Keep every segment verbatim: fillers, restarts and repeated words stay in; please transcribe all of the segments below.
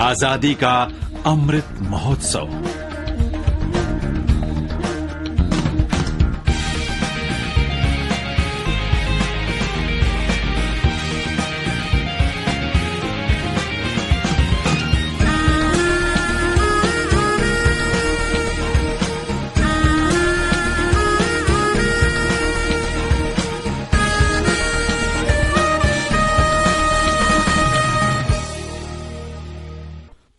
आजादी का अमृत महोत्सव।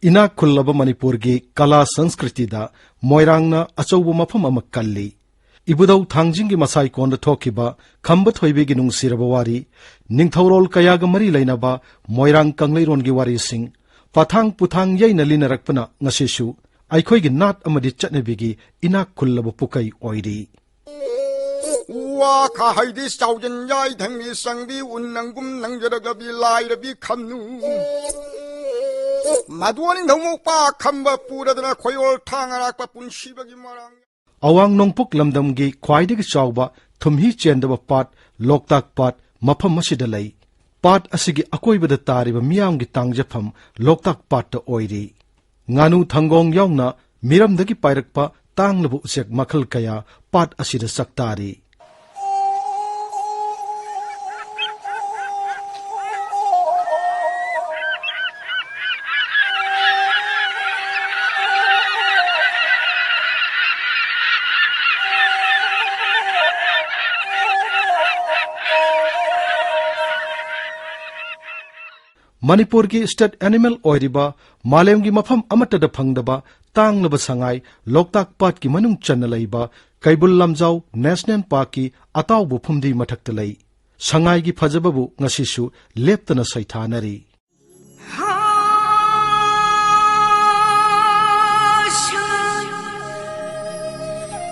ꯏꯅꯥꯛ ꯈꯨꯜꯂꯕ ꯃꯅꯤꯄꯨꯔꯒꯤ ꯀꯂꯥ ꯁꯪꯁꯀ꯭ꯔꯤꯇꯤꯗ ꯃꯣꯏꯔꯥꯡꯅ ꯑꯆꯧꯕ ꯃꯐꯝ ꯑꯃ ꯀꯜꯂꯤ꯫ ꯏꯕꯨꯙꯧ ꯊꯥꯡꯖꯤꯡꯒꯤ ꯃꯁꯥꯏꯀꯣꯟꯗ ꯊꯣꯛꯈꯤꯕ ꯈꯝꯕ ꯊꯣꯏꯕꯤꯒꯤ ꯅꯨꯡꯁꯤꯔꯕ ꯋꯥꯔꯤ, ꯅꯤꯡꯊꯧꯔꯣꯜ ꯀꯌꯥꯒ ꯃꯔꯤ ꯂꯩꯅꯕ ꯃꯣꯏꯔꯥꯡ ꯀꯪꯂꯩꯔꯣꯟꯒꯤ ꯋꯥꯔꯤꯁꯤꯡ, ꯄꯊꯥꯡ ꯄꯨꯊꯥꯡ ꯌꯩꯅ ꯂꯤꯅꯔꯛꯄꯅ ꯉꯁꯤꯁꯨ ꯑꯩꯈꯣꯏꯒꯤ ꯅꯥꯠ ꯑꯃꯗꯤ ꯆꯠꯅꯕꯤꯒꯤ ꯏꯅꯥꯛ ꯈꯨꯜꯂꯕ ꯄꯨꯀꯩ ꯑꯣꯏꯔꯤ꯫ ꯎ ꯋꯥ ꯈꯥꯍꯩꯗꯤ ꯆꯥꯎꯖꯟ ꯌꯥꯏ ꯊꯪꯂꯤ ꯆꯪꯕꯤ ꯎꯟ ꯅꯪꯒꯨꯝ ꯅꯪꯖꯔꯒꯕꯤ ꯂꯥꯏꯔꯕꯤ ꯈꯝꯅꯨ꯫ ꯃꯗꯨ ꯅꯤꯡꯊꯧ ꯃꯣꯛꯄ ꯈꯝꯕ ꯄꯨꯔꯗꯅ ꯈꯣꯏꯌꯣꯜ ꯊꯥꯡ ꯑꯔꯥꯛꯄ ꯄꯨꯟꯁꯤꯕꯒꯤ ꯃꯔꯥꯡ꯫ ꯑꯋꯥꯡ ꯅꯣꯡꯄꯣꯛ ꯂꯝꯗꯝꯒꯤ ꯈ꯭ꯋꯥꯏꯗꯒꯤ ꯆꯥꯎꯕ ꯊꯨꯝꯍꯤ ꯆꯦꯟꯗꯕ ꯄꯥꯠ ꯂꯣꯛꯇꯥꯛ ꯄꯥꯠ ꯃꯐꯝ ꯑꯁꯤꯗ ꯂꯩ꯫ ꯄꯥꯠ ꯑꯁꯤꯒꯤ ꯑꯀꯣꯏꯕꯗ ꯇꯥꯔꯤꯕ ꯃꯤꯌꯥꯝꯒꯤ ꯇꯥꯡꯖꯐꯝ ꯂꯣꯛꯇꯥꯛ ꯄꯥꯠꯇ ꯑꯣꯏꯔꯤ꯫ ꯉꯥꯅꯨ ꯊꯪꯒꯣꯡ ꯌꯥꯎꯅ ꯃꯤꯔꯝꯗꯒꯤ ꯄꯥꯏꯔꯛꯄ ꯇꯥꯡꯂꯕ ꯎꯆꯦꯛ ꯃꯈꯜ ꯀꯌꯥ ꯄꯥꯠ ꯑꯁꯤꯗ ꯆꯥꯛꯇꯥꯔꯤ꯫ ꯃꯅꯤꯄꯨꯔꯒꯤ ꯁ꯭ꯇꯦꯠ ꯑꯦꯅꯤꯃꯦꯜ ꯑꯣꯏꯔꯤꯕ, ꯃꯥꯂꯦꯝꯒꯤ ꯃꯐꯝ ꯑꯃꯠꯇꯗ ꯐꯪꯗꯕ ꯇꯥꯡꯂꯕ ꯁꯉꯥꯏ, ꯂꯣꯛꯇꯥꯛ ꯄꯥꯠꯀꯤ ꯃꯅꯨꯡ ꯆꯟꯅ ꯂꯩꯕ ꯀꯩꯕꯨꯜ ꯂꯝꯖꯥꯎ ꯅꯦꯁꯅꯦꯜ ꯄꯥꯔꯛꯀꯤ ꯑꯇꯥꯎꯕ ꯐꯨꯝꯗꯤ ꯃꯊꯛꯇ ꯂꯩ꯫ ꯁꯉꯥꯏꯒꯤ ꯐꯖꯕꯕꯨ ꯉꯁꯤꯁꯨ ꯂꯦꯞꯇꯅ ꯁꯩꯊꯥꯅꯔꯤ꯫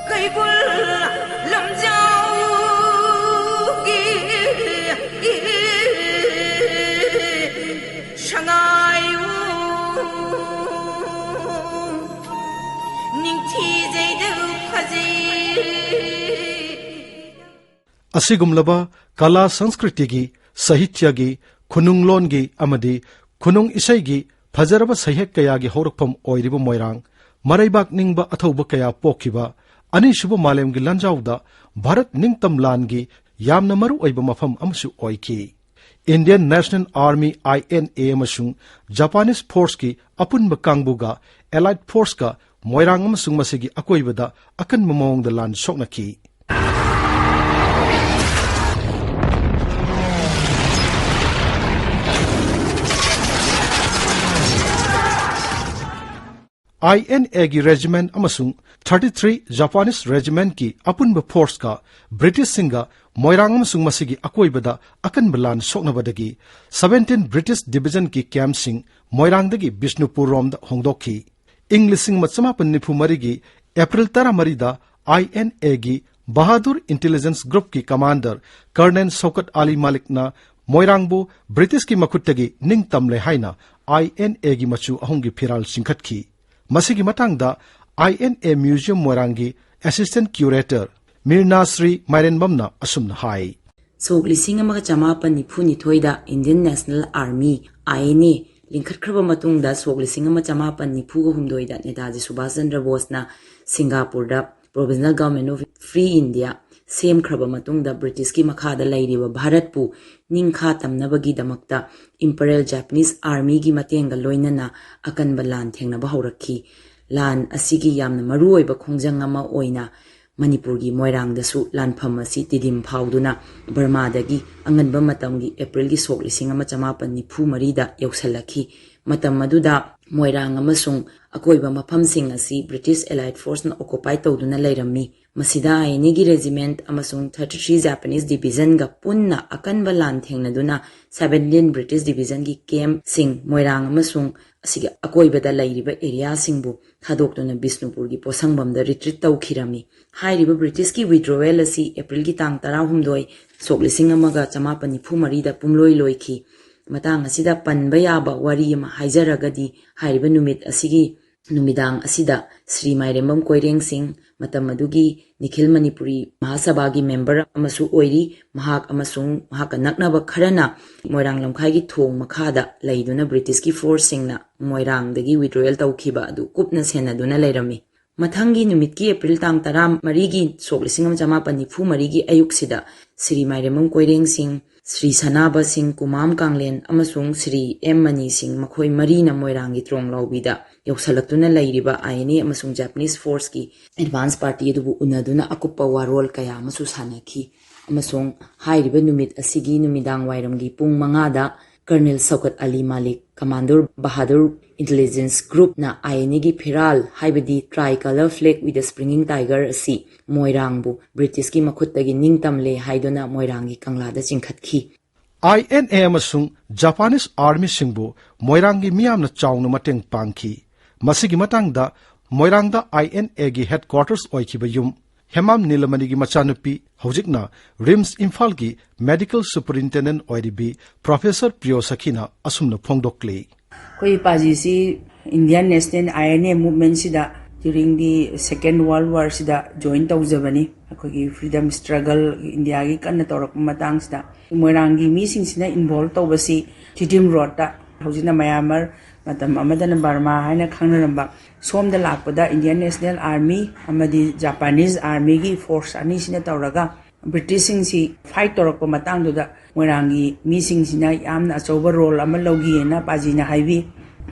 ꯀꯩꯕꯨꯜ ꯂꯝꯖꯥꯎꯒꯤ ꯁꯉꯥꯏꯕꯨ ꯅꯤꯡꯊꯤꯖꯩꯗ ꯐꯖꯩ꯫ ꯑꯁꯤꯒꯨꯝꯂꯕ ꯀꯂꯥ ꯁꯪꯁꯀ꯭ꯔꯤꯇꯤꯒꯤ, ꯁꯥꯍꯤꯇ꯭ꯌꯒꯤ, ꯈꯨꯅꯨꯡ ꯂꯣꯟꯒꯤ ꯑꯃꯗꯤ ꯈꯨꯅꯨꯡ ꯏꯁꯩꯒꯤ ꯐꯖꯔꯕ ꯁꯩꯍꯦꯛ ꯀꯌꯥꯒꯤ ꯍꯧꯔꯛꯐꯝ ꯑꯣꯏꯔꯤꯕ ꯃꯣꯏꯔꯥꯡ, ꯃꯔꯩꯕꯥꯛ ꯅꯤꯡꯕ ꯑꯊꯧꯕ ꯀꯌꯥ ꯄꯣꯛꯈꯤꯕ, ꯑꯅꯤꯁꯨꯕ ꯃꯥꯂꯦꯝꯒꯤ ꯂꯥꯟꯖꯥꯎꯗ ꯚꯥꯔꯠ ꯅꯤꯡꯇꯝ ꯂꯥꯟꯒꯤ ꯌꯥꯝꯅ ꯃꯔꯨ ꯑꯣꯏꯕ ꯃꯐꯝ ꯑꯃꯁꯨ ꯑꯣꯏꯈꯤ꯫ Indian National Army, I N A, ꯑꯃꯁꯨꯡ Japanese forceꯀꯤ ꯑꯄꯨꯟꯕ ꯀꯥꯡꯕꯨꯒ Allied forceꯀ ꯃꯣꯏꯔꯥꯡ ꯑꯃꯁꯨꯡ ꯃꯁꯤꯒꯤ ꯑꯀꯣꯏꯕꯗ ꯑꯀꯟꯕ ꯃꯑꯣꯡꯗ ꯂꯥꯟ ꯁꯣꯛꯅꯈꯤ꯫ I N Aꯒꯤ regiment ꯑꯃꯁꯨꯡ thirty three Japanese regimentꯀꯤ ꯑꯄꯨꯟꯕ forceꯀ Britishꯁꯤꯡꯒ ꯃꯣꯏꯔꯥꯡ ꯑꯃꯁꯨꯡ ꯃꯁꯤꯒꯤ ꯑꯀꯣꯏꯕꯗ ꯑꯀꯟꯕ ꯂꯥꯟ ꯁꯣꯛꯅꯕꯗꯒꯤ seventeen British divisionꯀꯤ campꯁꯤꯡ ꯃꯣꯏꯔꯥꯡꯗꯒꯤ ꯕꯤꯁꯅꯨꯄꯨꯔ ꯔꯣꯝꯗ ꯍꯣꯡꯗꯣꯛꯈꯤ꯫ ꯏꯪ ꯂꯤꯁꯤꯡ ꯑꯃ ꯆꯃꯥꯄꯟ ꯅꯤꯐꯨ ꯃꯔꯤꯒꯤ April ꯇꯔꯥꯃꯔꯤꯗ I N Aꯒꯤ Bahadur Intelligence Groupꯀꯤ commander Colonel ꯁꯧꯀꯠ ꯑꯂꯤ ꯃꯥꯂꯤꯛꯅ ꯃꯣꯏꯔꯥꯡꯕꯨ Britishꯀꯤ ꯃꯈꯨꯠꯇꯒꯤ ꯅꯤꯡꯇꯝꯂꯦ ꯍꯥꯏꯅ I N Aꯒꯤ ꯃꯆꯨ ꯑꯍꯨꯝꯒꯤ ꯐꯤꯔꯥꯜ ꯆꯤꯡꯈꯠꯈꯤ꯫ ꯃꯁꯤꯒꯤ ꯃꯇꯥꯡꯗ I N A Museum ꯃꯣꯏꯔꯥꯡꯒꯤ assistant curator ꯃꯤꯔꯅꯥ ꯁ꯭ꯔꯤ ꯃꯥꯏꯔꯦꯟꯕꯝꯅ ꯑꯁꯨꯝꯅ ꯍꯥꯏ꯫ ꯁꯣꯛ ꯂꯤꯁꯤꯡ ꯑꯃꯒ ꯆꯃꯥꯄꯟ ꯅꯤꯐꯨ ꯅꯤꯊꯣꯏꯗ Indian National Army, I N A, ꯂꯤꯡꯈꯠꯈ꯭ꯔꯕ ꯃꯇꯨꯡꯗ ꯁꯣꯛ ꯂꯤꯁꯤꯡ ꯑꯃ ꯆꯃꯥꯄꯟ ꯅꯤꯐꯨꯒ ꯍꯨꯝꯗꯣꯏꯗ ꯅꯦꯇꯥꯖꯤ ꯁꯨꯚꯥꯁ ꯆꯟꯗ꯭ꯔ ꯕꯣꯁꯅ ꯁꯤꯡꯒꯥꯄꯨꯔꯗ Provisional Government of Free India ꯁꯦꯝꯈ꯭ꯔꯕ ꯃꯇꯨꯡꯗ Britishꯀꯤ ꯃꯈꯥꯗ ꯂꯩꯔꯤꯕ ꯚꯥꯔꯠꯄꯨ ꯅꯤꯡꯈꯥ ꯇꯝꯅꯕꯒꯤꯗꯃꯛꯇ Imperial Japanese Armyꯒꯤ ꯃꯇꯦꯡꯒ ꯂꯣꯏꯅꯅ ꯑꯀꯟꯕ ꯂꯥꯟ ꯊꯦꯡꯅꯕ ꯍꯧꯔꯛꯈꯤ꯫ ꯂꯥꯟ ꯑꯁꯤꯒꯤ ꯌꯥꯝꯅ ꯃꯔꯨꯑꯣꯏꯕ ꯈꯣꯡꯖꯪ ꯑꯃ ꯑꯣꯏꯅ ꯃꯅꯤꯄꯨꯔꯒꯤ ꯃꯣꯏꯔꯥꯡꯗꯁꯨ ꯂꯥꯟꯐꯝ ꯑꯁꯤ ꯇꯤꯗꯤꯝ ꯐꯥꯎꯗꯨꯅ ꯕꯔꯃꯥꯗꯒꯤ ꯑꯉꯟꯕ ꯃꯇꯝꯒꯤ Aprilꯒꯤ ꯁꯣꯛ ꯂꯤꯁꯤꯡ ꯑꯃ ꯆꯃꯥꯄꯟ ꯅꯤꯐꯨ ꯃꯔꯤꯗ ꯌꯧꯁꯤꯜꯂꯛꯈꯤ꯫ ꯃꯇꯝ ꯑꯗꯨꯗ ꯃꯣꯏꯔꯥꯡ ꯑꯃꯁꯨꯡ ꯑꯀꯣꯏꯕ ꯃꯐꯝꯁꯤꯡ ꯑꯁꯤ British Allied Forceꯅ occupy ꯇꯧꯗꯨꯅ ꯂꯩꯔꯝꯃꯤ꯫ ꯃꯁꯤꯗ I N Aꯒꯤ regiment ꯑꯃꯁꯨꯡ thirty three Japanese divisionꯒ ꯄꯨꯟꯅ ꯑꯀꯟꯕ ꯂꯥꯟ ꯊꯦꯡꯅꯗꯨꯅ seventeen British divisionꯒꯤ campꯁꯤꯡ ꯃꯣꯏꯔꯥꯡ ꯑꯃꯁꯨꯡ ꯑꯁꯤꯒꯤ ꯑꯀꯣꯏꯕꯗ ꯂꯩꯔꯤꯕ areaꯁꯤꯡꯕꯨ ꯊꯥꯗꯣꯛꯇꯨꯅ ꯕꯤꯁꯅꯨꯄꯨꯔꯒꯤ ꯄꯣꯠꯁꯪꯕꯝꯗ retreat ꯇꯧꯈꯤꯔꯝꯃꯤ꯫ ꯍꯥꯏꯔꯤꯕ Britishꯀꯤ withdrawal ꯑꯁꯤ Aprilꯒꯤ ꯇꯥꯡ ꯇꯔꯥꯍꯨꯝꯗꯣꯏ, ꯁꯣꯛ ꯂꯤꯁꯤꯡ ꯑꯃꯒ ꯆꯃꯥꯄꯟ ꯅꯤꯐꯨ ꯃꯔꯤꯗ ꯄꯨꯝꯂꯣꯏ ꯂꯣꯏꯈꯤ꯫ ꯃꯇꯥꯡ ꯑꯁꯤꯗ ꯄꯟꯕ ꯌꯥꯕ ꯋꯥꯔꯤ ꯑꯃ ꯍꯥꯏꯖꯔꯒꯗꯤ, ꯍꯥꯏꯔꯤꯕ ꯅꯨꯃꯤꯠ ꯑꯁꯤꯒꯤ ꯅꯨꯃꯤꯗꯥꯡ ꯑꯁꯤꯗ ꯁ꯭ꯔꯤ ꯃꯥꯏꯔꯦꯝꯕꯝ ꯀꯣꯏꯔꯦꯡ ꯁꯤꯡ, ꯃꯇꯝ ꯑꯗꯨꯒꯤ ꯅꯤꯈꯤꯜ ꯃꯅꯤꯄꯨꯔꯤ ꯃꯍꯥꯁꯚꯥꯒꯤ ꯃꯦꯝꯕꯔ ꯑꯃꯁꯨ ꯑꯣꯏꯔꯤ, ꯃꯍꯥꯛ ꯑꯃꯁꯨꯡ ꯃꯍꯥꯛꯀ ꯅꯛꯅꯕ ꯈꯔꯅ ꯃꯣꯏꯔꯥꯡ ꯂꯝꯈꯥꯏꯒꯤ ꯊꯣꯡ ꯃꯈꯥꯗ ꯂꯩꯗꯨꯅ ꯕ꯭ꯔꯤꯇꯤꯁꯀꯤ ꯐꯣꯔꯁꯁꯤꯡꯅ ꯃꯣꯏꯔꯥꯡꯗꯒꯤ withdrawal ꯇꯧꯈꯤꯕ ꯑꯗꯨ ꯀꯨꯞꯅ ꯁꯦꯟꯅꯗꯨꯅ ꯂꯩꯔꯝꯃꯤ꯫ ꯃꯊꯪꯒꯤ ꯅꯨꯃꯤꯠꯀꯤ ꯑꯦꯄ꯭ꯔꯤꯜ ꯇꯥꯡ ꯇꯔꯥ ꯃꯔꯤꯒꯤ ꯁꯣꯛ ꯂꯤꯁꯤꯡ ꯑꯃ ꯆꯃꯥꯄꯟ ꯅꯤꯐꯨ ꯃꯔꯤꯒꯤ ꯑꯌꯨꯛꯁꯤꯗ ꯁ꯭ꯔꯤ ꯃꯥꯏꯔꯦꯝꯕꯝ ꯀꯣꯏꯔꯦꯡ ꯁꯤꯡ, ꯁ꯭ꯔꯤ ꯁꯅꯥꯕ ꯁꯤꯡ, ꯀꯨꯃꯥꯝ ꯀꯥꯡꯂꯦꯟ ꯑꯃꯁꯨꯡ ꯁ꯭ꯔꯤ ꯑꯦꯝ ꯃꯅꯤ ꯁꯤꯡ, ꯃꯈꯣꯏ ꯃꯔꯤꯅ ꯃꯣꯏꯔꯥꯡꯒꯤ ꯇ꯭ꯔꯣꯡꯂꯥꯎꯕꯤꯗ ꯌꯧꯁꯜꯂꯛꯇꯨꯅ ꯂꯩꯔꯤꯕ INA ꯑꯃꯁꯨꯡ Japanese forceꯀꯤ advance party ꯑꯗꯨꯕꯨ ꯎꯅꯗꯨꯅ ꯑꯀꯨꯞꯄ ꯋꯥꯔꯣꯜ ꯀꯌꯥ ꯑꯃꯁꯨ ꯁꯥꯟꯅꯈꯤ꯫ ꯑꯃꯁꯨꯡ ꯍꯥꯏꯔꯤꯕ ꯅꯨꯃꯤꯠ ꯑꯁꯤꯒꯤ ꯅꯨꯃꯤꯗꯥꯡ ꯋꯥꯏꯔꯝꯒꯤ ꯄꯨꯡ ꯃꯉꯥꯗ ꯀꯔꯅꯦꯜ ꯁꯧꯀꯠ ꯑꯂꯤ ꯃꯥꯂꯤꯛ, ꯀꯃꯥꯟꯗꯣꯔ ꯕꯍꯥꯗꯨꯔ intelligence groupꯅ INAꯒꯤ ꯐꯤꯔꯥꯜ, ꯍꯥꯏꯕꯗꯤ tri colour flag with a springing tiger ꯑꯁꯤ ꯃꯣꯏꯔꯥꯡꯕꯨ ꯕ꯭ꯔꯤꯇꯤꯁꯀꯤ ꯃꯈꯨꯠꯇꯒꯤ ꯅꯤꯡꯇꯝꯂꯦ ꯍꯥꯏꯗꯨꯅ ꯃꯣꯏꯔꯥꯡꯒꯤ ꯀꯪꯂꯥꯗ ꯆꯤꯡꯈꯠꯈꯤ꯫ INA ꯑꯃꯁꯨꯡ Japanese armyꯁꯤꯡꯕꯨ ꯃꯣꯏꯔꯥꯡꯒꯤ ꯃꯤꯌꯥꯝꯅ ꯆꯥꯎꯅ ꯃꯇꯦꯡ ꯄꯥꯡꯈꯤ꯫ ꯃꯁꯤꯒꯤ ꯃꯇꯥꯡꯗ ꯃꯣꯏꯔꯥꯡꯗ INAꯒꯤ headquarters ꯑꯣꯏꯈꯤꯕ ꯌꯨꯝ ꯍꯦꯃꯥꯝ ꯅꯤꯂꯃꯅꯤꯒꯤ ꯃꯆꯥꯅꯨꯄꯤ, ꯍꯧꯖꯤꯛꯅ RIMS ꯏꯝꯐꯥꯜꯒꯤ medical superintendent ꯑꯣꯏꯔꯤꯕꯤ ꯄ꯭ꯔꯣꯐꯦꯁꯔ ꯄ꯭ꯔꯤꯌꯣ ꯁꯈꯤꯅ ꯑꯁꯨꯝꯅ ꯐꯣꯡꯗꯣꯛꯂꯤ꯫ ꯑꯩꯈꯣꯏ ꯄꯥꯖꯤꯁꯤ Indian National INA movementꯁꯤꯗ during the Second World Warꯁꯤꯗ join ꯇꯧꯖꯕꯅꯤ꯫ ꯑꯩꯈꯣꯏꯒꯤ freedom struggle ꯏꯟꯗꯤꯌꯥꯒꯤ ꯀꯟꯅ ꯇꯧꯔꯛꯄ ꯃꯇꯥꯡꯁꯤꯗ ꯃꯣꯏꯔꯥꯡꯒꯤ ꯃꯤꯁꯤꯡꯁꯤꯅ involve ꯇꯧꯕꯁꯤ ꯇꯤꯗꯤꯝ ꯔꯣꯗꯇ, ꯍꯧꯖꯤꯛꯅ ꯃꯌꯥꯃꯔ, ꯃꯇꯝ ꯑꯃꯗꯅ ꯕꯔꯃꯥ ꯍꯥꯏꯅ ꯈꯪꯅꯔꯝꯕ, ꯁꯣꯝꯗ ꯂꯥꯛꯄꯗ Indian National Army ꯑꯃꯗꯤ Japanese armyꯒꯤ force ꯑꯅꯤꯁꯤꯅ ꯇꯧꯔꯒ ꯕ꯭ꯔꯤꯇꯤꯁꯁꯤꯡꯁꯤ fight ꯇꯧꯔꯛꯄ ꯃꯇꯥꯡꯗꯨꯗ ꯃꯣꯏꯔꯥꯡꯒꯤ ꯃꯤꯁꯤꯡꯁꯤꯅ ꯌꯥꯝꯅ ꯑꯆꯧꯕ role ꯑꯃ ꯂꯧꯈꯤꯑꯅ ꯄꯥꯖꯤꯅ ꯍꯥꯏꯕꯤ꯫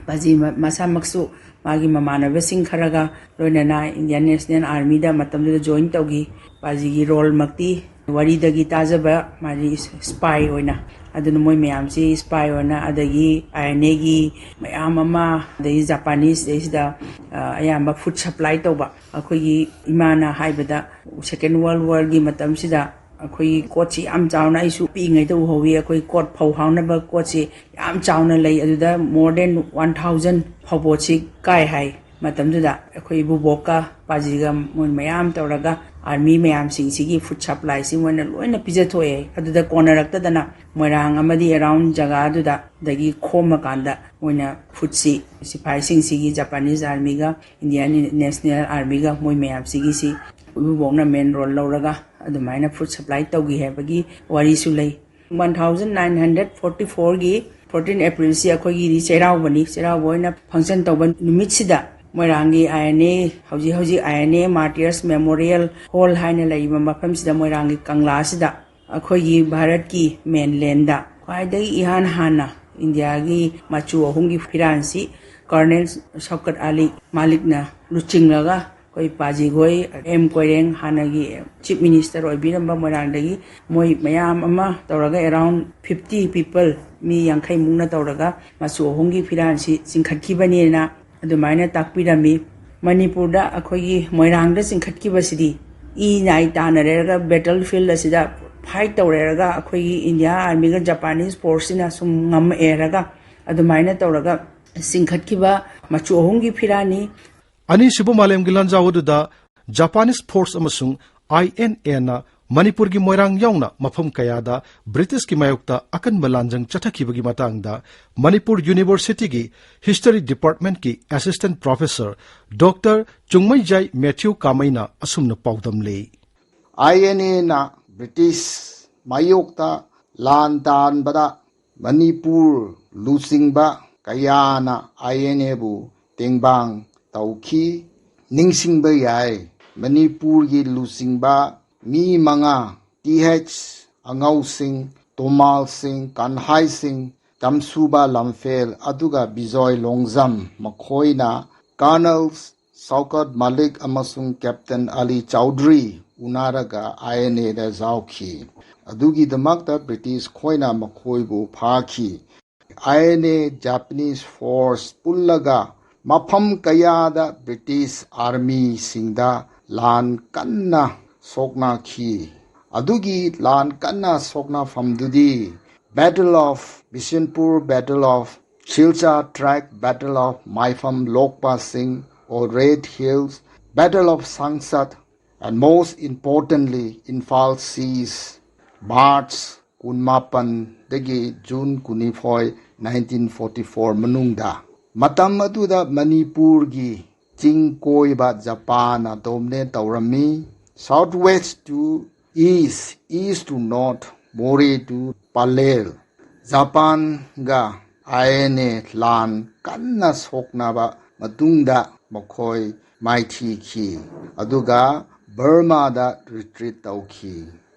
ꯄꯥꯖꯤ ꯃ-, ꯃꯁꯥꯃꯛꯁꯨ ꯃꯥꯒꯤ ꯃꯃꯥꯟꯅꯕꯁꯤꯡ ꯈꯔꯒ ꯂꯣꯏꯅꯅ Indian National Armyꯗ ꯃꯇꯝꯗꯨꯗ join ꯇꯧꯈꯤ꯫ ꯄꯥꯖꯤꯒꯤ roleꯃꯛꯇꯤ ꯋꯥꯔꯤꯗꯒꯤ ꯇꯥꯖꯕ ꯃꯥꯗꯤ spy ꯑꯣꯏꯅ, ꯑꯗꯨꯅ ꯃꯣꯏ ꯃꯌꯥꯝꯁꯤ spy ꯑꯣꯏꯅ, ꯑꯗꯒꯤ INAꯒꯤ ꯃꯌꯥꯝ ꯑꯃ, ꯑꯗꯒꯤ Japanese ꯁꯤꯗꯩꯁꯤꯗ, ꯑ, ꯑꯌꯥꯝꯕ food supply ꯇꯧꯕ꯫ ꯑꯩꯈꯣꯏꯒꯤ ꯏꯃꯥꯅ ꯍꯥꯏꯕꯗ Second World Warꯒꯤ ꯃꯇꯝꯁꯤꯗ ꯑꯩꯈꯣꯏꯒꯤ ꯀꯣꯠꯁꯤ ꯌꯥꯝ ꯆꯥꯎꯅ, ꯑꯩꯁꯨ ꯄꯤꯛꯏꯉꯩꯗ ꯎꯍꯧꯋꯤ, ꯑꯩꯈꯣꯏ ꯀꯣꯠ ꯐꯧ ꯍꯥꯎꯅꯕ ꯀꯣꯠꯁꯤ ꯌꯥꯝ ꯆꯥꯎꯅ ꯂꯩ, ꯑꯗꯨꯗ more than one thousand ꯐꯧꯕꯣꯠꯁꯤ ꯀꯥꯏ ꯍꯥꯏ꯫ ꯃꯇꯝꯗꯨꯗ ꯑꯩꯈꯣꯏ ꯏꯕꯨꯕꯣꯛꯀ ꯄꯥꯖꯤꯒ ꯃꯣꯏ ꯃꯌꯥꯝ ꯇꯧꯔꯒ ꯑꯥꯔꯃꯤ ꯃꯌꯥꯝꯁꯤꯡꯁꯤꯒꯤ ꯐꯨꯗ ꯁꯄ꯭ꯂꯥꯏꯁꯤ ꯃꯣꯏꯅ ꯂꯣꯏꯅ ꯄꯤꯖꯊꯣꯛꯑꯦ꯫ ꯑꯗꯨꯗ ꯀꯣꯟꯅꯔꯛꯇꯗꯅ ꯃꯣꯏꯔꯥꯡ ꯑꯃꯗꯤ ꯑꯦꯔꯥꯎꯟ ꯖꯒꯥꯗꯨꯗ ꯑꯗꯒꯤ ꯈꯣꯝꯃꯀꯥꯟꯗ ꯃꯣꯏꯅ ꯐꯨꯗꯁꯤ ꯁꯤꯐꯥꯏꯁꯤꯡꯁꯤꯒꯤ, ꯖꯄꯥꯅꯤꯁ ꯑꯥꯔꯃꯤꯒ ꯏꯟꯗꯤꯌꯥꯟ ꯅꯦꯁꯅꯦꯜ ꯑꯥꯔꯃꯤꯒ ꯃꯣꯏ ꯃꯌꯥꯝꯁꯤꯒꯤꯁꯤ ꯏꯕꯨꯕꯣꯛꯅ ꯃꯦꯟ ꯔꯣꯜ ꯂꯧꯔꯒ ꯑꯗꯨꯃꯥꯏꯅ ꯐꯨꯗ ꯁꯄ꯭ꯂꯥꯏ ꯇꯧꯈꯤ ꯍꯥꯏꯕꯒꯤ ꯋꯥꯔꯤꯁꯨ ꯂꯩ꯫ One thousand nine hundred forty ꯐꯣꯔꯒꯤ ꯐꯣꯔꯇꯤꯟ ꯑꯦꯄ꯭ꯔꯤꯜꯁꯤ ꯑꯩꯈꯣꯏꯒꯤꯗꯤ ꯆꯩꯔꯥꯎꯕꯅꯤ꯫ ꯆꯩꯔꯥꯎꯕ ꯑꯣꯏꯅ ꯐꯪꯁꯟ ꯇꯧꯕ ꯅꯨꯃꯤꯠꯁꯤꯗ ꯃꯣꯏꯔꯥꯡꯒꯤ ꯑꯥꯏ ꯑꯦꯟ ꯑꯦ, ꯍꯧꯖꯤꯛ ꯍꯧꯖꯤꯛ ꯑꯥꯏ ꯑꯦꯟ ꯑꯦ ꯃꯥꯔꯇꯤꯌꯔꯁ ꯃꯦꯃꯣꯔꯤꯌꯦꯜ ꯍꯣꯜ ꯍꯥꯏꯅ ꯂꯩꯔꯤꯕ ꯃꯐꯝꯁꯤꯗ, ꯃꯣꯏꯔꯥꯡꯒꯤ ꯀꯪꯂꯥꯁꯤꯗ ꯑꯩꯈꯣꯏꯒꯤ ꯚꯥꯔꯠꯀꯤ ꯃꯦꯟꯂꯦꯟꯗ ꯈ꯭ꯋꯥꯏꯗꯒꯤ ꯏꯍꯥꯟ ꯍꯥꯟꯅ ꯏꯟꯗꯤꯌꯥꯒꯤ ꯃꯆꯨ ꯑꯍꯨꯝꯒꯤ ꯐꯤꯔꯥꯟꯁꯤ ꯀꯔꯅꯦꯜ ꯁꯧꯀꯠ ꯑꯂꯤ ꯃꯥꯂꯤꯛꯅ ꯂꯨꯆꯤꯡꯂꯒ ꯑꯩꯈꯣꯏ ꯄꯥꯖꯤꯈꯣꯏ, ꯑꯦꯝ ꯀꯣꯏꯔꯦꯡ, ꯍꯥꯟꯅꯒꯤ ꯆꯤꯐ ꯃꯤꯅꯤꯁꯇꯔ ꯑꯣꯏꯕꯤꯔꯝꯕ ꯃꯣꯏꯔꯥꯡꯗꯒꯤ, ꯃꯣꯏ ꯃꯌꯥꯝ ꯑꯃ ꯇꯧꯔꯒ ꯑꯦꯔꯥꯎꯟ ꯐꯤꯐꯇꯤ ꯄꯤꯄꯜ, ꯃꯤ ꯌꯥꯡꯈꯩꯃꯨꯛꯅ ꯇꯧꯔꯒ ꯃꯆꯨ ꯑꯍꯨꯝꯒꯤ ꯐꯤꯔꯥꯟꯁꯤ ꯆꯤꯡꯈꯠꯈꯤꯕꯅꯦꯅ ꯑꯗꯨꯃꯥꯏꯅ ꯇꯥꯛꯄꯤꯔꯝꯃꯤ꯫ ꯃꯅꯤꯄꯨꯔꯗ ꯑꯩꯈꯣꯏꯒꯤ ꯃꯣꯏꯔꯥꯡꯗ ꯆꯤꯡꯈꯠꯈꯤꯕꯁꯤꯗꯤ ꯏ ꯅꯥꯏ ꯇꯥꯅꯔꯦꯔꯒ ꯕꯦꯇꯜ ꯐꯤꯜ ꯑꯁꯤꯗ ꯐꯥꯏꯠ ꯇꯧꯔꯦꯔꯒ ꯑꯩꯈꯣꯏꯒꯤ ꯏꯟꯗꯤꯌꯥ ꯑꯥꯔꯃꯤꯒ ꯖꯄꯥꯅꯤꯁ ꯐꯣꯔꯁꯁꯤꯅ ꯁꯨꯝ ꯉꯝꯃꯛꯑꯦꯔꯒ ꯑꯗꯨꯃꯥꯏꯅ ꯇꯧꯔꯒ ꯆꯤꯡꯈꯠꯈꯤꯕ ꯃꯆꯨ ꯑꯍꯨꯝꯒꯤ ꯐꯤꯔꯥꯟꯅꯤ꯫ ꯑꯅꯤꯁꯨꯕ ꯃꯥꯂꯦꯝꯒꯤ ꯂꯥꯟꯖꯥꯎ ꯑꯗꯨꯗ ꯖꯄꯥꯅꯤꯁ ꯐꯣꯔꯁ ꯑꯃꯁꯨꯡ ꯑꯥꯏ ꯑꯦꯟ ꯑꯦꯅ ꯃꯅꯤꯄꯨꯔꯒꯤ ꯃꯣꯏꯔꯥꯡ ꯌꯥꯎꯅ ꯃꯐꯝ ꯀꯌꯥꯗ ꯕ꯭ꯔꯤꯇꯤꯁꯀꯤ ꯃꯥꯌꯣꯛꯇ ꯑꯀꯟꯕ ꯂꯥꯟꯖꯪ ꯆꯠꯊꯈꯤꯕꯒꯤ ꯃꯇꯥꯡꯗ ꯃꯅꯤꯄꯨꯔ ꯌꯨꯅꯤꯚꯔꯁꯤꯇꯤꯒꯤ ꯍꯤꯁꯇꯔꯤ ꯗꯤꯄꯥꯔꯠꯃꯦꯟꯠꯀꯤ assistant professor doctor Chungmeijai Methu ꯀꯥꯃꯩꯅ ꯑꯁꯨꯝꯅ ꯄꯥꯎꯗꯝꯂꯤ꯫ ꯑꯥꯏ ꯑꯦꯟ ꯑꯦꯅ ꯕ꯭ꯔꯤꯇꯤꯁ ꯃꯥꯌꯣꯛꯇ ꯂꯥꯟ ꯇꯥꯟꯕꯗ ꯃꯅꯤꯄꯨꯔ ꯂꯨꯆꯤꯡꯕ ꯀꯌꯥꯅ ꯑꯥꯏ ꯑꯦꯟ ꯑꯦꯕꯨ ꯇꯦꯡꯕꯥꯡ ꯇꯧꯈꯤ꯫ ꯅꯤꯡꯁꯤꯡꯕ ꯌꯥꯏ, ꯃꯅꯤꯄꯨꯔꯒꯤ ꯂꯨꯆꯤꯡꯕ ꯃꯤ ꯃꯉꯥ, ꯇꯤ ꯑꯩꯆ ꯑꯉꯧꯁꯤꯡ, ꯇꯣꯃꯥꯜꯁꯤꯡ, ꯀꯟꯍꯥꯏꯁꯤꯡ, ꯇꯝꯁꯨꯕ ꯂꯝꯐꯦꯜ, ꯑꯗꯨꯒ ꯕꯤꯖꯣꯏ ꯂꯣꯡꯖꯝ, ꯃꯈꯣꯏꯅ ꯀꯔꯅꯜ ꯁꯧꯀꯠ ꯃꯥꯂꯤꯛ ꯑꯃꯁꯨꯡ ꯀꯦꯞꯇꯦꯟ ꯑꯂꯤ ꯆꯧꯙꯔꯤ ꯎꯅꯔꯒ ꯑꯥꯏ ꯑꯦꯟ ꯑꯦꯗ ꯌꯥꯎꯈꯤ꯫ ꯑꯗꯨꯒꯤꯗꯃꯛꯇ ꯕ꯭ꯔꯤꯇꯤꯁ ꯈꯣꯏꯅ ꯃꯈꯣꯏꯕꯨ ꯐꯥꯈꯤ꯫ ꯑꯥꯏ ꯑꯦꯟ ꯑꯦ ꯖꯄꯥꯅꯤꯁ ꯐꯣꯔꯁ ꯄꯨꯜꯂꯒ ꯃꯐꯝ ꯀꯌꯥꯗ ꯕ꯭ꯔꯤꯇꯤꯁ ꯑꯥꯔꯃꯤꯁꯤꯡꯗ ꯂꯥꯟ ꯀꯟꯅ ꯁꯣꯛꯅꯈꯤ꯫ ꯑꯗꯨꯒꯤ ꯂꯥꯟ ꯀꯟꯅ ꯁꯣꯛꯅꯐꯝꯗꯨꯗꯤ Battle of Bishnupur, Battle of Silchar Tract, Battle of Maipham Lokpa Singh or Red Hills, Battle of Sangsad, and most importantly, Imphal Siege, March ꯀꯨꯟꯃꯥꯄꯟꯗꯒꯤ June ꯀꯨꯟꯅꯤꯊꯣꯏ, nineteen forty-four ꯃꯅꯨꯡꯗ꯫ ꯃꯇꯝ ꯑꯗꯨꯗ ꯃꯅꯤꯄꯨꯔꯒꯤ ꯆꯤꯡ ꯀꯣꯏꯕ ꯖꯄꯥꯟꯅ dominate ꯇꯧꯔꯝꯃꯤ꯫ South west to east, east to north, Moreh to Pallel꯫ ꯖꯄꯥꯟꯒ I N A ꯂꯥꯟ ꯀꯟꯅ ꯁꯣꯛꯅꯕ ꯃꯇꯨꯡꯗ ꯃꯈꯣꯏ ꯃꯥꯏꯊꯤꯈꯤ, ꯑꯗꯨꯒ ꯕꯔꯃꯥꯗ retreat ꯇꯧꯈꯤ꯫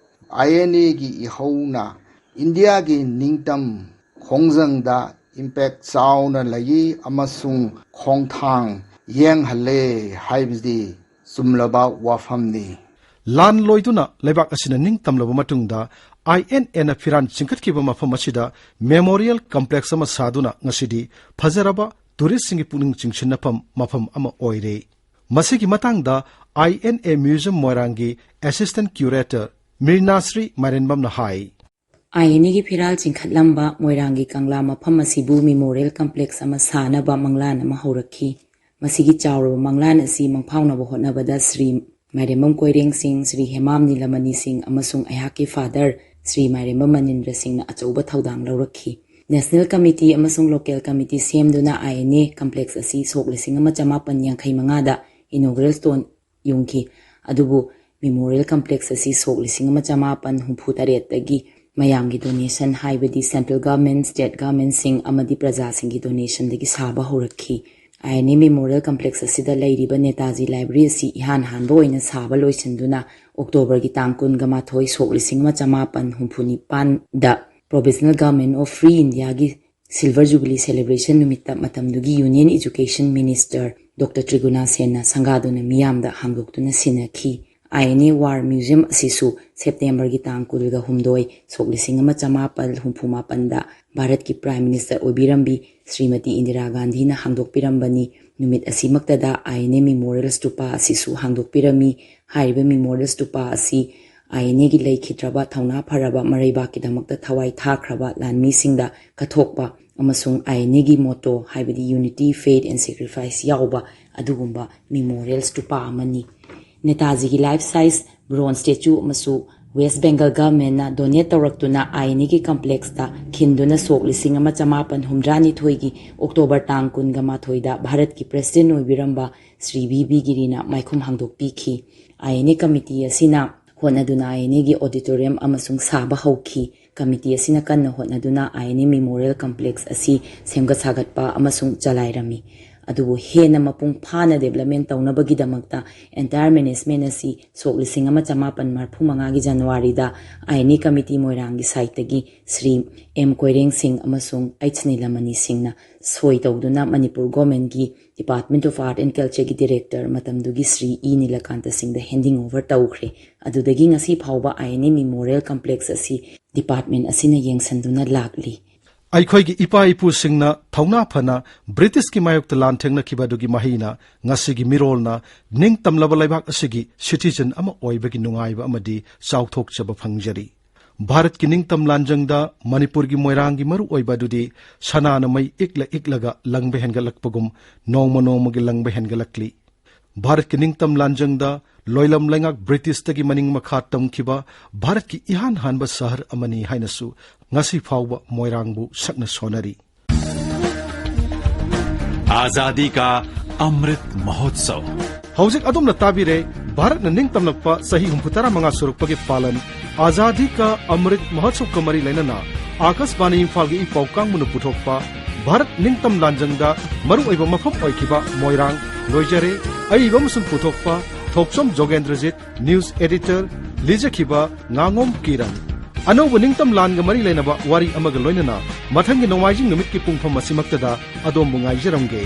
I N A ꯒꯤ ꯏꯍꯧꯅ ꯏꯟꯗꯤꯌꯥꯒꯤ ꯅꯤꯡꯇꯝ ꯈꯣꯡꯖꯪꯗ impact ꯆꯥꯎꯅ ꯂꯩ ꯑꯃꯁꯨꯡ ꯈꯣꯡꯊꯥꯡ ꯌꯦꯡꯍꯜꯂꯦ ꯍꯥꯏꯕꯁꯤꯗꯤ ꯆꯨꯝꯂꯕ ꯋꯥꯐꯝꯅꯤ꯫ ꯂꯥꯟ ꯂꯣꯏꯗꯨꯅ ꯂꯩꯕꯥꯛ ꯑꯁꯤꯅ ꯅꯤꯡꯇꯝꯂꯕ ꯃꯇꯨꯡꯗ, I N A ꯅ ꯐꯤꯔꯥꯜ ꯆꯤꯡꯈꯠꯈꯤꯕ ꯃꯐꯝ ꯑꯁꯤꯗ memorial complex ꯑꯃ ꯁꯥꯗꯨꯅ ꯉꯁꯤꯗꯤ ꯐꯖꯔꯕ tourist ꯁꯤꯡꯒꯤ ꯄꯨꯛꯅꯤꯡ ꯆꯤꯡꯁꯤꯟꯅꯐꯝ ꯃꯐꯝ ꯑꯃ ꯑꯣꯏꯔꯦ꯫ ꯃꯁꯤꯒꯤ ꯃꯇꯥꯡꯗ I N A Museum ꯃꯣꯏꯔꯥꯡꯒꯤ Assistant Curator ꯃꯤꯔꯅꯥꯁ꯭ꯔꯤ ꯃꯥꯏꯔꯦꯟꯕꯝꯅ high. I N A ꯒꯤ ꯐꯤꯔꯥꯜ ꯆꯤꯡꯈꯠꯂꯝꯕ ꯃꯣꯏꯔꯥꯡꯒꯤ ꯀꯪꯂꯥ ꯃꯐꯝ ꯑꯁꯤꯕꯨ memorial complex ꯑꯃ ꯁꯥꯅꯕ ꯃꯪꯂꯥꯟ ꯑꯃ ꯍꯧꯔꯛꯈꯤ꯫ ꯃꯁꯤꯒꯤ ꯆꯥꯎꯔꯕ ꯃꯪꯂꯥꯟ ꯑꯁꯤ ꯃꯪꯐꯥꯎꯅꯕ ꯍꯣꯠꯅꯕꯗ ꯁ꯭ꯔꯤ ꯃꯥꯏꯔꯦꯝꯕꯝ ꯀꯣꯏꯔꯦꯡ ꯁꯤꯡ, ꯁ꯭ꯔꯤ ꯍꯦꯃꯥꯝ ꯅꯤꯂꯃꯅꯤ ꯁꯤꯡ ꯑꯃꯁꯨꯡ ꯑꯩꯍꯥꯛꯀꯤ father ꯁ꯭ꯔꯤ ꯃꯥꯏꯔꯦꯝꯕꯝ ꯃꯅꯤꯟꯗ꯭ꯔ ꯁꯤꯡꯅ ꯑꯆꯧꯕ ꯊꯧꯗꯥꯡ ꯂꯧꯔꯛꯈꯤ꯫ National Committee ꯑꯃꯁꯨꯡ Local Committee ꯁꯦꯝꯗꯨꯅ I N A complex ꯑꯁꯤ ꯁꯣꯛ ꯂꯤꯁꯤꯡ ꯑꯃ ꯆꯃꯥꯄꯟ ꯌꯥꯡꯈꯩ ꯃꯉꯥꯗ inaugural stone ꯌꯨꯡꯈꯤ꯫ ꯑꯗꯨꯕꯨ memorial complex ꯑꯁꯤ ꯁꯣꯛ ꯂꯤꯁꯤꯡ ꯑꯃ ꯆꯃꯥꯄꯟ ꯍꯨꯝꯐꯨ ꯇꯔꯦꯠꯇꯒꯤ ꯃꯌꯥꯝꯒꯤ donation, ꯍꯥꯏꯕꯗꯤ central government, state government ꯁꯤꯡ ꯑꯃꯗꯤ ꯄ꯭ꯔꯖꯥꯁꯤꯡꯒꯤ donation ꯗꯒꯤ ꯁꯥꯕ ꯍꯧꯔꯛꯈꯤ꯫ I N A memorial complex ꯑꯁꯤꯗ ꯂꯩꯔꯤꯕ ꯅꯦꯇꯥꯖꯤ library ꯑꯁꯤ ꯏꯍꯥꯟ ꯍꯥꯟꯕ ꯑꯣꯏꯅ ꯁꯥꯕ ꯂꯣꯏꯁꯤꯟꯗꯨꯅ October ꯒꯤ ꯇꯥꯡ ꯀꯨꯟꯒ ꯃꯥꯊꯣꯏ, ꯁꯣꯛ ꯂꯤꯁꯤꯡ ꯑꯃ ꯆꯃꯥꯄꯟ ꯍꯨꯝꯐꯨ ꯅꯤꯄꯥꯟꯗ Provisional Government of Free India ꯒꯤ Silver Jubilee celebration ꯅꯨꯃꯤꯠꯇ ꯃꯇꯝꯗꯨꯒꯤ Union Education Minister Doctor ꯇ꯭ꯔꯤꯒꯨꯅꯥ ꯁꯦꯟꯅ ꯁꯪꯒꯥꯗꯨꯅ ꯃꯤꯌꯥꯝꯗ ꯍꯥꯡꯗꯣꯛꯇꯨꯅ ꯁꯤꯟꯅꯈꯤ꯫ I N A War Museum ꯑꯁꯤꯁꯨ September ꯒꯤ ꯇꯥꯡ ꯀꯨꯟꯒ ꯍꯨꯝꯗꯣꯏ, ꯁꯣꯛ ꯂꯤꯁꯤꯡ ꯑꯃ ꯆꯃꯥꯄꯜ ꯍꯨꯝꯐꯨ ꯃꯥꯄꯟꯗ ꯚꯥꯔꯠꯀꯤ Prime Minister ꯑꯣꯏꯕꯤꯔꯝꯕꯤ ꯁ꯭ꯔꯤꯃꯇꯤ ꯏꯟꯗꯤꯔꯥ ꯒꯥꯟꯙꯤꯅ ꯍꯥꯡꯗꯣꯛꯄꯤꯔꯝꯕꯅꯤ꯫ ꯅꯨꯃꯤꯠ ꯑꯁꯤꯃꯛꯇꯗ I N A memorial stupa ꯑꯁꯤꯁꯨ ꯍꯥꯡꯗꯣꯛꯄꯤꯔꯝꯃꯤ꯫ ꯍꯥꯏꯔꯤꯕ memorial stupa ꯑꯁꯤ I N A ꯒꯤ ꯂꯩꯈꯤꯗ꯭ꯔꯕ ꯊꯧꯅꯥ ꯐꯔꯕ ꯃꯔꯩꯕꯥꯛꯀꯤꯗꯃꯛꯇ ꯊꯋꯥꯏ ꯊꯥꯈ꯭ꯔꯕ ꯂꯥꯟꯃꯤꯁꯤꯡꯗ ꯀꯠꯊꯣꯛꯄ ꯑꯃꯁꯨꯡ ꯑꯥꯏ ꯑꯦꯟ ꯑꯦꯒꯤ ꯃꯣꯇꯣ, ꯍꯥꯏꯕꯗꯤ Unity, Faith and Sacrifice ꯌꯥꯎꯕ ꯑꯗꯨꯒꯨꯝꯕ ꯃꯦꯃꯣꯔꯤꯌꯦꯜ ꯁ꯭ꯇꯨꯄꯥ ꯑꯃꯅꯤ꯫ ꯅꯦꯇꯥꯖꯤꯒꯤ ꯂꯥꯏꯐ ꯁꯥꯏꯖ ꯕ꯭ꯔꯣꯟꯖ ꯁ꯭ꯇꯦꯆꯨ ꯑꯃꯁꯨ ꯋꯦꯁ ꯕꯦꯡꯒꯜ ꯒꯚꯔꯟꯃꯦꯟꯠꯅ ꯗꯣꯅꯦꯠ ꯇꯧꯔꯛꯇꯨꯅ ꯑꯥꯏ ꯑꯦꯟ ꯑꯦꯒꯤ ꯀꯝꯄ꯭ꯂꯦꯛꯁꯇ ꯈꯤꯟꯗꯨꯅ ꯁꯣꯛ ꯂꯤꯁꯤꯡ ꯑꯃ ꯆꯃꯥꯄꯟ ꯍꯨꯝꯗ꯭ꯔꯥꯅꯤꯊꯣꯏꯒꯤ ꯑꯣꯛꯇꯣꯕꯔ ꯇꯥꯡ ꯀꯨꯟꯒ ꯃꯥꯊꯣꯏꯗ ꯚꯥꯔꯠꯀꯤ ꯄ꯭ꯔꯦꯁꯤꯗꯦꯟꯠ ꯑꯣꯏꯕꯤꯔꯝꯕ ꯁ꯭ꯔꯤ ꯕꯤ ꯕꯤ ꯒꯤꯔꯤꯅ ꯃꯥꯏꯈꯨꯝ ꯍꯥꯡꯗꯣꯛꯄꯤꯈꯤ꯫ ꯑꯥꯏ ꯑꯦꯟ ꯑꯦ ꯀꯃꯤꯇꯤ ꯑꯁꯤꯅ ꯍꯣꯠꯅꯗꯨꯅ ꯑꯥꯏ ꯑꯦꯟ ꯑꯦꯒꯤ ꯑꯣꯗꯤꯇꯣꯔꯤꯌꯝ ꯑꯃꯁꯨꯡ ꯁꯥꯕ ꯍꯧꯈꯤ꯫ ꯀꯃꯤꯇꯤ ꯑꯁꯤꯅ ꯀꯟꯅ ꯍꯣꯠꯅꯗꯨꯅ ꯑꯥꯏ ꯑꯦꯟ ꯑꯦ ꯃꯦꯃꯣꯔꯤꯌꯦꯜ ꯀꯝꯄ꯭ꯂꯦꯛꯁ ꯑꯁꯤ ꯁꯦꯝꯒꯠ ꯁꯥꯒꯠꯄ ꯑꯃꯁꯨꯡ ꯆꯂꯥꯏꯔꯝꯃꯤ꯫ ꯑꯗꯨꯕꯨ ꯍꯦꯟꯅ ꯃꯄꯨꯡ ꯐꯥꯅ ꯗꯤꯕꯦꯂꯞꯃꯦꯟꯠ ꯇꯧꯅꯕꯒꯤꯗꯃꯛꯇ ꯑꯦꯟꯇꯥꯌꯔ ꯃꯦꯅꯦꯖꯃꯦꯟꯠ ꯑꯁꯤ ꯁꯣꯛ ꯂꯤꯁꯤꯡ ꯑꯃ ꯆꯃꯥꯄꯟ ꯃꯔꯤꯐꯨ ꯃꯉꯥꯒꯤ ꯖꯅꯋꯥꯔꯤꯗ ꯑꯥꯏ ꯑꯦꯟ ꯑꯦ ꯀꯃꯤꯇꯤ ꯃꯣꯏꯔꯥꯡꯒꯤ ꯁꯥꯏꯠꯇꯒꯤ ꯁ꯭ꯔꯤ ꯑꯦꯝ ꯀꯣꯏꯔꯦꯡ ꯁꯤꯡ ꯑꯃꯁꯨꯡ ꯑꯩꯆ ꯅꯤꯂꯃꯅꯤ ꯁꯤꯡꯅ ꯁꯣꯏ ꯇꯧꯗꯨꯅ ꯃꯅꯤꯄꯨꯔ ꯒꯣꯔꯃꯦꯟꯠꯀꯤ Department of Art and Culture ꯒꯤ ꯗꯤꯔꯦꯛꯇꯔ, ꯃꯇꯝꯗꯨꯒꯤ ꯁ꯭ꯔꯤ ꯏ ꯅꯤꯂꯀꯥꯟꯇ ꯁꯤꯡꯗ ꯍꯦꯟꯗꯤꯡ ꯑꯣꯚꯔ ꯇꯧꯈ꯭ꯔꯦ꯫ ꯑꯗꯨꯗꯒꯤ ꯉꯁꯤ ꯐꯥꯎꯕ ꯑꯥꯏ ꯑꯦꯟ ꯑꯦ ꯃꯦꯃꯣꯔꯤꯌꯦꯜ ꯀꯝꯄ꯭ꯂꯦꯛꯁ ꯑꯁꯤ ꯗꯤꯄꯥꯔꯠꯃꯦꯟꯠ ꯑꯁꯤꯅ ꯌꯦꯡꯁꯤꯟꯗꯨꯅ ꯂꯥꯛꯂꯤ꯫ ꯑꯩꯈꯣꯏꯒꯤ ꯏꯄꯥ ꯏꯄꯨꯁꯤꯡꯅ ꯊꯧꯅꯥ ꯐꯅ ꯕ꯭ꯔꯤꯇꯤꯁꯀꯤ ꯃꯥꯌꯣꯛꯇ ꯂꯥꯟꯊꯦꯡꯅꯈꯤꯕ ꯑꯗꯨꯒꯤ ꯃꯍꯩꯅ ꯉꯁꯤꯒꯤ ꯃꯤꯔꯣꯜꯅ ꯅꯤꯡꯇꯝꯂꯕ ꯂꯩꯕꯥꯛ ꯑꯁꯤꯒꯤ ꯁꯤꯇꯤꯖꯟ ꯑꯃ ꯑꯣꯏꯕꯒꯤ ꯅꯨꯡꯉꯥꯏꯕ ꯑꯃꯗꯤ ꯆꯥꯎꯊꯣꯛꯆꯕ ꯐꯪꯖꯔꯤ꯫ ꯚꯥꯔꯠꯀꯤ ꯅꯤꯡꯇꯝ ꯂꯥꯟꯖꯪꯗ ꯃꯅꯤꯄꯨꯔꯒꯤ ꯃꯣꯏꯔꯥꯡꯒꯤ ꯃꯔꯨ ꯑꯣꯏꯕ ꯑꯗꯨꯗꯤ ꯁꯅꯥꯅ ꯃꯩ ꯏꯛꯂ ꯏꯛꯂꯒ ꯂꯪꯕ ꯍꯦꯟꯒꯠꯂꯛꯄꯒꯨꯝ ꯅꯣꯡꯃ ꯅꯣꯡꯃꯒꯤ ꯂꯪꯕ ꯍꯦꯟꯒꯠꯂꯛꯂꯤ꯫ ꯚꯥꯔꯠꯀꯤ ꯅꯤꯡꯇꯝ ꯂꯥꯟꯖꯪꯗ ꯂꯣꯏꯂꯝ ꯂꯩꯉꯥꯛ ꯕ꯭ꯔꯤꯇꯤꯁꯇꯒꯤ ꯃꯅꯤꯡ ꯃꯈꯥ ꯇꯝꯈꯤꯕ ꯚꯥꯔꯠꯀꯤ ꯏꯍꯥꯟ ꯍꯥꯟꯕ ꯁꯍꯔ ꯑꯃꯅꯤ ꯍꯥꯏꯅꯁꯨ ꯉꯁꯤ ꯐꯥꯎꯕ ꯃꯣꯏꯔꯥꯡꯕꯨ ꯁꯛꯅ ꯁꯣꯟꯅꯔꯤ꯫ आजादी का अमृत महोत्सव। ꯍꯧꯖꯤꯛ ꯑꯗꯣꯝꯅ ꯇꯥꯕꯤꯔꯦ ꯚꯥꯔꯠꯅ ꯅꯤꯡꯇꯝꯂꯛꯄ ꯆꯍꯤ ꯍꯨꯝꯐꯨ ꯇꯔꯥ ꯃꯉꯥ ꯁꯨꯔꯛꯄꯒꯤ ꯄꯥꯂꯟ ꯑꯥꯖꯥꯗꯤ ꯀꯥ ꯑꯃ꯭ꯔꯤꯠ ꯃꯍꯣꯠꯁꯕꯀ ꯃꯔꯤ ꯂꯩꯅꯅ ꯑꯥꯀꯥꯁꯕꯥꯅꯤ ꯏꯝꯐꯥꯜꯒꯤ ꯏ ꯄꯥꯎ ꯀꯥꯡꯕꯨꯅ ꯄꯨꯊꯣꯛꯄ ꯚꯥꯔꯠ ꯅꯤꯡꯇꯝ ꯂꯥꯟꯖꯪꯗ ꯃꯔꯨꯑꯣꯏꯕ ꯃꯐꯝ ꯑꯣꯏꯈꯤꯕ ꯃꯣꯏꯔꯥꯡ ꯂꯣꯏꯖꯔꯦ꯫ ꯑꯏꯕ ꯑꯃꯁꯨꯡ ꯄꯨꯊꯣꯛꯄ ꯊꯣꯛꯆꯣꯝ ꯖꯣꯒꯦꯟꯗ꯭ꯔꯖꯤꯠ, ꯅ꯭ꯌꯨꯁ ꯑꯦꯗꯤꯇꯔ ꯂꯤꯖꯈꯤꯕ ꯉꯥꯉꯣꯝ ꯀꯤꯔꯟ꯫ ꯑꯅꯧꯕ ꯅꯤꯡꯇꯝ ꯂꯥꯟꯒ ꯃꯔꯤ ꯂꯩꯅꯕ ꯋꯥꯔꯤ ꯑꯃꯒ ꯂꯣꯏꯅꯅ ꯃꯊꯪꯒꯤ ꯅꯣꯡꯃꯥꯏꯖꯤꯡ ꯅꯨꯃꯤꯠꯀꯤ ꯄꯨꯡꯐꯝ ꯑꯁꯤꯃꯛꯇꯗ ꯑꯗꯣꯝꯕꯨ ꯉꯥꯏꯖꯔꯝꯒꯦ꯫